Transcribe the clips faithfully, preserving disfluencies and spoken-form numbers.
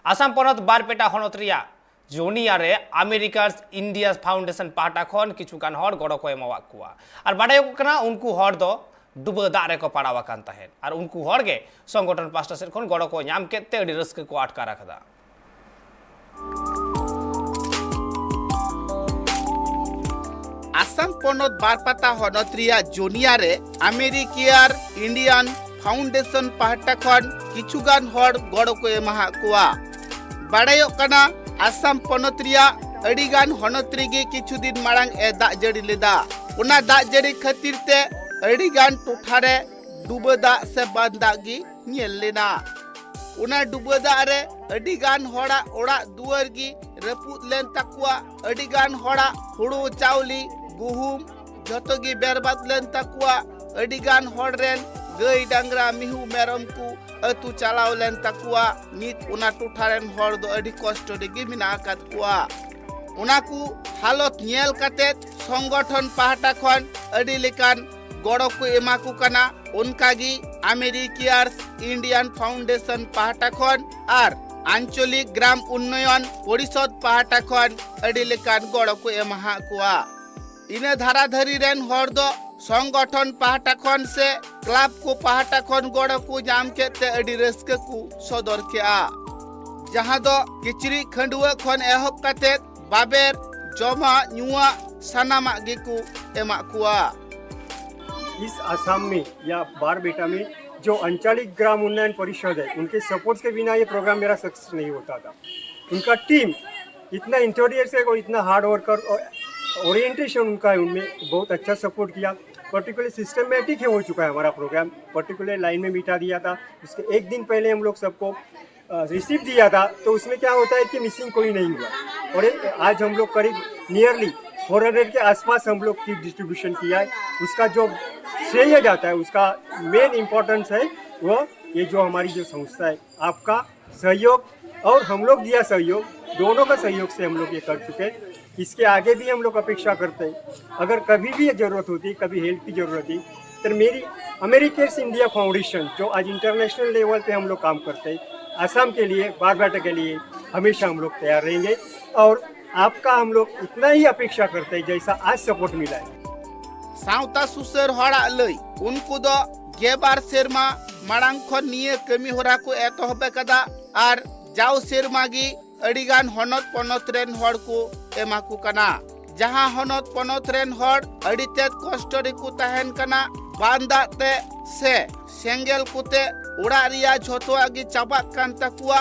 ᱟᱥᱟᱢ ᱯᱚᱱᱚᱛ ᱵᱟᱨᱯᱮᱴᱟ ᱦᱚᱱᱚᱛ ᱨᱮᱭᱟᱜ ᱡᱳᱱᱤᱭᱟ ᱨᱮ ᱟᱢᱮᱨᱤᱠᱟᱨᱥ ᱤᱱᱰᱤᱭᱟ ᱯᱷᱟᱣᱩᱱᱰᱮᱥᱚᱱ ᱯᱟᱦᱴᱟ ᱠᱷᱚᱱ ᱠᱤᱪᱷᱩ ᱜᱟᱱ ᱦᱚᱲ ᱜᱚᱲᱚ ᱠᱚ ᱮᱢᱟᱣᱟᱫ ᱠᱚᱣᱟ᱾ ᱟᱨ ᱵᱟᱰᱟᱭᱚᱜ ᱠᱟᱱᱟ, ᱩᱱᱠᱩ ᱦᱚᱲ ᱫᱚ ᱰᱩᱵᱟᱹ ᱫᱟᱜ ᱨᱮᱠᱚ ᱯᱟᱲᱟᱣ ᱟᱠᱟᱱ ᱛᱟᱦᱮᱸᱫ᱾ ᱟᱨ ᱩᱱᱠᱩ ᱦᱚᱲ ᱜᱮ ᱥᱚᱝᱜᱚᱴᱷᱚᱱ ᱯᱟᱦᱴᱟ ᱥᱮᱫ ᱠᱷᱚᱱ ᱜᱚᱲᱚ ᱠᱚ ᱧᱟᱢ ᱠᱮᱫ ᱛᱮ ᱟᱹᱰᱤ ᱨᱟᱹᱥᱠᱟᱹ ᱠᱚ ᱟᱴᱠᱟᱨ ᱟᱠᱟᱫᱟ᱾ ᱟᱥᱟᱢ ᱯᱚᱱᱚᱛ ᱵᱟᱨᱯᱟᱴᱟ ᱦᱚᱱᱚᱛ ᱨᱮᱭᱟᱜ ᱡᱳᱱᱤᱭᱟ ᱨᱮ ᱟᱢᱮᱨᱤᱠᱤᱭᱟᱨ ᱤᱱᱰᱤᱭᱟᱱ ᱯᱷᱟᱣᱩᱱᱰᱮᱥᱚᱱ ᱯᱟᱦᱴᱟ ᱠᱷᱚᱱ ᱠᱤᱪᱷᱩ ᱜᱟᱱ ᱦᱚᱲ ᱜᱚᱲᱚ ᱠᱚ ᱮᱢᱟᱦᱟᱫ ᱠᱚᱣᱟ᱾ ᱵᱟᱲᱟᱭᱚᱜ ᱠᱟᱱᱟ, ᱟᱥᱟᱢ ᱯᱚᱱᱚᱛ ᱨᱮᱭᱟᱜ ᱟᱹᱰᱤ ᱜᱟᱱ ᱦᱚᱱᱚᱛ ᱨᱮᱜᱮ ᱠᱤᱪᱷᱩ ᱫᱤᱱ ᱢᱟᱲᱟᱝ ᱮ ᱫᱟᱜ ᱡᱟᱹᱲᱤ ᱞᱮᱫᱟ᱾ ᱚᱱᱟ ᱫᱟᱜ ᱡᱟᱹᱲᱤ ᱠᱷᱟᱹᱛᱤᱨ ᱛᱮ ᱟᱹᱰᱤ ᱜᱟᱱ ᱴᱚᱴᱷᱟ ᱨᱮ ᱰᱩᱵᱟᱹ ᱫᱟᱜ ᱥᱮ ᱵᱟᱱ ᱫᱟᱜ ᱜᱮ ᱧᱮᱞ ᱞᱮᱱᱟ᱾ ᱚᱱᱟ ᱰᱩᱵᱟᱹ ᱫᱟᱜ ᱨᱮ ᱟᱹᱰᱤ ᱜᱟᱱ ᱦᱚᱲᱟᱜ ᱚᱲᱟᱜ ᱫᱩᱣᱟᱹᱨ ᱜᱮ ᱨᱟᱹᱯᱩᱫ ᱞᱮᱱ ᱛᱟᱠᱚᱣᱟ᱾ ᱟᱹᱰᱤ ᱜᱟᱱ ᱦᱚᱲᱟᱜ ᱦᱩᱲᱩ ᱪᱟᱣᱞᱮ, ᱜᱩᱦᱩᱢ ᱡᱷᱚᱛᱚ ᱜᱮ ᱵᱮᱨᱵᱟᱫ ᱞᱮᱱ ᱛᱟᱠᱚᱣᱟ᱾ ᱟᱹᱰᱤ ᱜᱟᱱ ᱦᱚᱲ ᱨᱮᱱ ᱜᱟᱹᱭ ᱰᱟᱝᱨᱟ ᱢᱤᱦᱩ ᱢᱮᱨᱚᱢ ᱠᱚ ᱟᱹᱛᱩ ᱪᱟᱞᱟᱣ ᱞᱮᱱ ᱛᱟᱠᱚᱣᱟ᱾ ᱱᱤᱛ ᱚᱱᱟ ᱴᱚᱴᱷᱟ ᱨᱮᱱ ᱦᱚᱲ ᱫᱚ ᱟᱹᱰᱤ ᱠᱚᱥᱴᱚ ᱨᱮᱜᱮ ᱢᱮᱱᱟᱜ ᱟᱠᱟᱫ ᱠᱚᱣᱟ᱾ ᱚᱱᱟ ᱠᱚ ᱦᱟᱞᱚᱛ ᱧᱮᱞ ᱠᱟᱛᱮ ᱥᱚᱝᱜᱚᱴᱷᱚᱱ ᱯᱟᱦᱴᱟ ᱠᱷᱚᱱ ᱟᱹᱰᱤ ᱞᱮᱠᱟᱱ ᱜᱚᱲᱚ ᱠᱚ ᱮᱢᱟ ᱠᱚ ᱠᱟᱱᱟ᱾ ᱚᱱᱠᱟ ᱜᱮ ᱟᱢᱮᱨᱤᱠᱤᱭᱟᱨᱥ ᱤᱱᱰᱤᱭᱟᱱ ᱯᱷᱟᱣᱩᱱᱰᱮᱥᱚᱱ ᱯᱟᱦᱴᱟ ᱠᱷᱚᱱ ᱟᱨ ᱟᱧᱪᱚᱞᱤᱠ ᱜᱨᱟᱢ ᱩᱱᱱᱚᱭᱚᱱ ᱯᱚᱨᱤᱥᱚᱫᱽ ᱯᱟᱦᱴᱟ ᱠᱷᱚᱱ ᱟᱹᱰᱤ ᱞᱮᱠᱟᱱ ᱜᱚᱲᱚ ᱠᱚ ᱮᱢᱟᱦᱟᱫ ᱠᱚᱣᱟ᱾ ᱤᱱᱟᱹ ᱫᱷᱟᱨᱟ ᱫᱷᱟᱹᱨᱤ ᱨᱮᱱ ᱦᱚᱲ ᱫᱚ ᱥᱚᱝᱜᱚᱴᱷᱚᱱ ᱯᱟᱦᱴᱟ ᱠᱷᱚᱱ ᱥᱮ ᱠᱞᱟᱵᱽ ᱠᱚ ᱯᱟᱦᱴᱟ ᱠᱷᱚᱱ ᱜᱚᱲᱚ ᱠᱚ ᱧᱟᱢ ᱠᱮᱫ ᱛᱮ ᱟᱹᱰᱤ ᱨᱟᱹᱥᱠᱟᱹ ᱠᱚ ᱥᱚᱫᱚᱨ ᱠᱮᱜᱼᱟ᱾ ᱡᱟᱦᱟᱸ ᱫᱚ ᱠᱤᱪᱨᱤᱡ ᱠᱷᱟᱹᱰᱩᱣᱟᱹᱜ ᱠᱷᱚᱱ ᱮᱦᱚᱵ ᱠᱟᱛᱮ ᱵᱟᱵᱮᱨ, ᱡᱚᱢᱟᱜ ᱧᱩᱣᱟᱜ ᱥᱟᱱᱟᱢᱟᱜ ᱜᱮᱠᱚ ᱮᱢᱟᱜ ᱠᱚᱣᱟ᱾ इस आसाम में या बारपेटा में जो अंचलिक ग्राम उन्नयन परिषद है, उनके सपोर्ट के बिना ये प्रोग्राम मेरा सक्सेस नहीं होता था। उनका टीम इतना इंथुजियास्टिक और इतना हार्ड वर्कर और ओरिएंटेशन उनका है, उनमें बहुत अच्छा सपोर्ट किया। पर्टिकुलर सिस्टमेटिक है हो चुका है हमारा प्रोग्राम, पर्टिकुलर लाइन में बिठा दिया था। उसके एक दिन पहले हम लोग सबको रिसीव दिया था, तो उसमें क्या होता है कि मिसिंग कोई नहीं हुआ। और एक, आज हम लोग करीब नियरली फोर हंड्रेड के आसपास हम लोग की डिस्ट्रीब्यूशन किया है। उसका जो श्रेय जाता है, उसका मेन इम्पोर्टेंस है वो ये जो हमारी जो संस्था है, आपका सहयोग और हम लोग दिया सहयोग, दोनों का सहयोग से हम लोग ये कर चुके हैं। इसके आगे भी हम लोग अपेक्षा करते हैं। अगर कभी भी ये ज़रूरत होती, कभी हेल्प की ज़रूरत थी, तो मेरी अमेरिकेट्स इंडिया फाउंडेशन, जो आज इंटरनेशनल लेवल पे हम लोग काम करते हैं, आसाम के लिए, बारपेटा के लिए हमेशा हम लोग तैयार रहेंगे और आपका हम लोग इतना ही अपेक्षा करते हैं जैसा आज सपोर्ट मिला है। ᱥᱟᱶᱛᱟ ᱥᱩᱥᱟᱹᱨ ᱦᱚᱲᱟᱜ ᱞᱟᱹᱭ, ᱩᱱᱠᱩ ᱫᱚ ᱜᱮᱞᱵᱟᱨ ᱥᱮᱨᱢᱟ ᱢᱟᱲᱟᱝ ᱠᱷᱚᱱ ᱱᱤᱭᱟᱹ ᱠᱟᱹᱢᱤ ᱦᱚᱨᱟ ᱠᱚ ᱮᱛᱚᱦᱚᱵ ᱟᱠᱟᱫᱟ ᱟᱨ ᱡᱟᱣ ᱥᱮᱨᱢᱟ ᱜᱮ ᱟᱹᱰᱤᱜᱟᱱ ᱦᱚᱱᱚᱛ ᱯᱚᱱᱚᱛ ᱨᱮᱱ ᱦᱚᱲ ᱠᱚ ᱮᱢᱟ ᱠᱚ ᱠᱟᱱᱟ᱾ ᱡᱟᱦᱟᱸ ᱦᱚᱱᱚᱛ ᱯᱚᱱᱚᱛ ᱨᱮᱱ ᱦᱚᱲ ᱟᱹᱰᱤ ᱛᱮᱫ ᱠᱚᱥᱴᱚ ᱨᱮᱠᱚ ᱛᱟᱦᱮᱱ ᱠᱟᱱᱟ, ᱵᱟᱱ ᱫᱟᱜ ᱛᱮ ᱥᱮ ᱥᱮᱸᱜᱮᱞ ᱠᱚᱛᱮ ᱚᱲᱟᱜ ᱨᱮᱭᱟᱜ ᱡᱷᱚᱛᱚᱣᱟᱜ ᱜᱮ ᱪᱟᱵᱟᱜ ᱠᱟᱱ ᱛᱟᱠᱚᱣᱟ,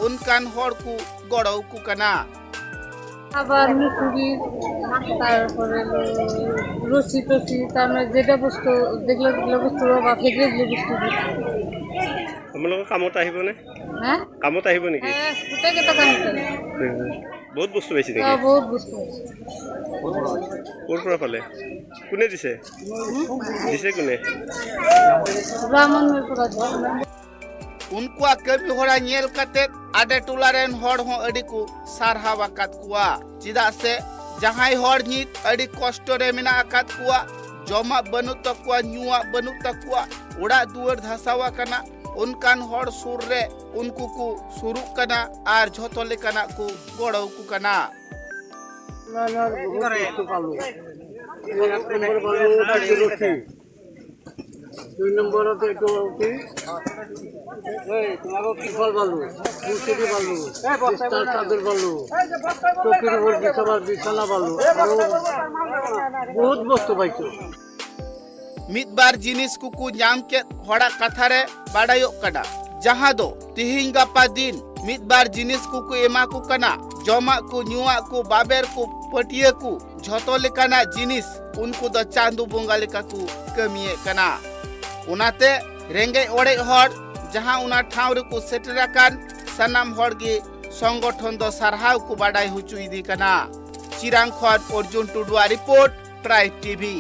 ᱚᱱᱠᱟᱱ ᱦᱚᱲ ᱠᱚ ᱜᱚᱲᱚ ᱟᱠᱚ ᱠᱟᱱᱟ᱾ আবার মুসুরি, তারপরে রসি টসি, তার মানে যেটা বস্তু, যেগুলো যেগুলো বস্তু বা ফেকলে যেগুলো বস্তু দিচ্ছি। আপোনালোকৰ কামত আহিবনে? হ্যাঁ? কামত আহিব নেকি? হ্যাঁ, গোটেই কেইটা কাম কৰে। বহুত বস্তু পাইছে হ্যাঁ, নেকি? বহুত বস্তু আছে। ক'ৰ পৰা পালে? কোনে দিছে? দিছে কোনে? ব্রাহ্মণের পুরা ধর্ম। ᱩᱱᱠᱩᱣᱟᱜ ᱠᱟᱹᱢᱤ ᱦᱚᱨᱟ ᱧᱮᱞ ᱠᱟᱛᱮ ᱟᱰᱮ ᱴᱚᱞᱟ ᱨᱮᱱ ᱦᱚᱲ ᱦᱚᱸ ᱟᱹᱰᱤ ᱠᱚ ᱥᱟᱨᱦᱟᱣ ᱟᱠᱟᱫ ᱠᱚᱣᱟ᱾ ᱪᱮᱫᱟᱜ ᱥᱮ ᱡᱟᱦᱟᱸᱭ ᱦᱚᱲ ᱱᱤᱛ ᱟᱹᱰᱤ ᱠᱚᱥᱴᱚ ᱨᱮ ᱢᱮᱱᱟᱜ ᱟᱠᱟᱫ ᱠᱚᱣᱟ, ᱡᱚᱢᱟᱜ ᱵᱟᱹᱱᱩᱜ ᱛᱟᱠᱚᱣᱟ, ᱧᱩᱣᱟᱜ ᱵᱟᱹᱱᱩᱜ ᱛᱟᱠᱚᱣᱟ, ᱚᱲᱟᱜ ᱫᱩᱣᱟᱹᱨ ᱫᱷᱟᱥᱟᱣ ᱟᱠᱟᱱᱟ, ᱚᱱᱠᱟᱱ ᱦᱚᱲ ᱥᱩᱨ ᱨᱮ ᱩᱱᱠᱩ ᱠᱚ ᱥᱩᱨᱩᱜ ᱠᱟᱱᱟ ᱟᱨ ᱡᱷᱚᱛᱚ ᱞᱮᱠᱟᱱᱟᱜ ᱠᱚ ᱜᱚᱲᱚ ᱟᱠᱚ ᱠᱟᱱᱟ᱾ এক নম্বর বালু, দুই নম্বর আছে একটু কি? তিরপল বালু, মুসুরি বালু, বিস্তার চাদর বালু, চৌকির উপর বিছাবার বিছানা বালু, আরো বহুত বস্তু পাইছো। ᱢᱤᱫ ᱵᱟᱨ ᱡᱤᱱᱤᱥ ᱠᱚᱠᱚ ᱧᱟᱢ ᱠᱮᱫ ᱦᱚᱲᱟᱜ ᱠᱟᱛᱷᱟ ᱨᱮ ᱵᱟᱰᱟᱭᱚᱜ ᱠᱟᱱᱟ, ᱡᱟᱦᱟᱸ ᱫᱚ ᱛᱤᱦᱤᱧ ᱜᱟᱯᱟ ᱫᱤᱱ ᱢᱤᱫ ᱵᱟᱨ ᱡᱤᱱᱤᱥ ᱠᱚᱠᱚ ᱮᱢᱟ ᱠᱚ ᱠᱟᱱᱟ, ᱡᱚᱢᱟᱜ ᱠᱚ, ᱧᱩᱣᱟᱜ ᱠᱚ, ᱵᱟᱵᱮᱨ ᱠᱚ, ᱯᱟᱹᱴᱤᱭᱟᱹ ᱠᱚ, ᱡᱷᱚᱛᱚ ᱞᱮᱠᱟᱱᱟᱜ ᱡᱤᱱᱤᱥ ᱩᱱᱠᱩ ᱫᱚ ᱪᱟᱸᱫᱚ ᱵᱚᱸᱜᱟ ᱞᱮᱠᱟ ᱠᱚ ᱠᱟᱹᱢᱤᱭᱮᱫ ᱠᱟᱱᱟ᱾ ᱚᱱᱟᱛᱮ ᱨᱮᱸᱜᱮᱡ ᱚᱲᱮᱡ ᱦᱚᱲ ᱡᱟᱦᱟᱸ ᱚᱱᱟ ᱴᱷᱟᱶ ᱨᱮᱠᱚ ᱥᱮᱴᱮᱨ ᱟᱠᱟᱱ, ᱥᱟᱱᱟᱢ ᱦᱚᱲ ᱜᱮ ᱥᱚᱝᱜᱚᱴᱷᱚᱱ ᱫᱚ ᱥᱟᱨᱦᱟᱣ ᱠᱚ ᱵᱟᱰᱟᱭ ᱦᱚᱪᱚᱭᱮᱫᱮ ᱠᱟᱱᱟ᱾ ᱪᱤᱨᱟᱝ ᱠᱷᱚᱱ ᱚᱨᱡᱩᱱ ᱴᱩᱰᱩᱣᱟᱜ ᱨᱤᱯᱳᱨᱴ, ᱴᱨᱟᱭᱤᱵᱽ ᱴᱤᱵᱷᱤ᱾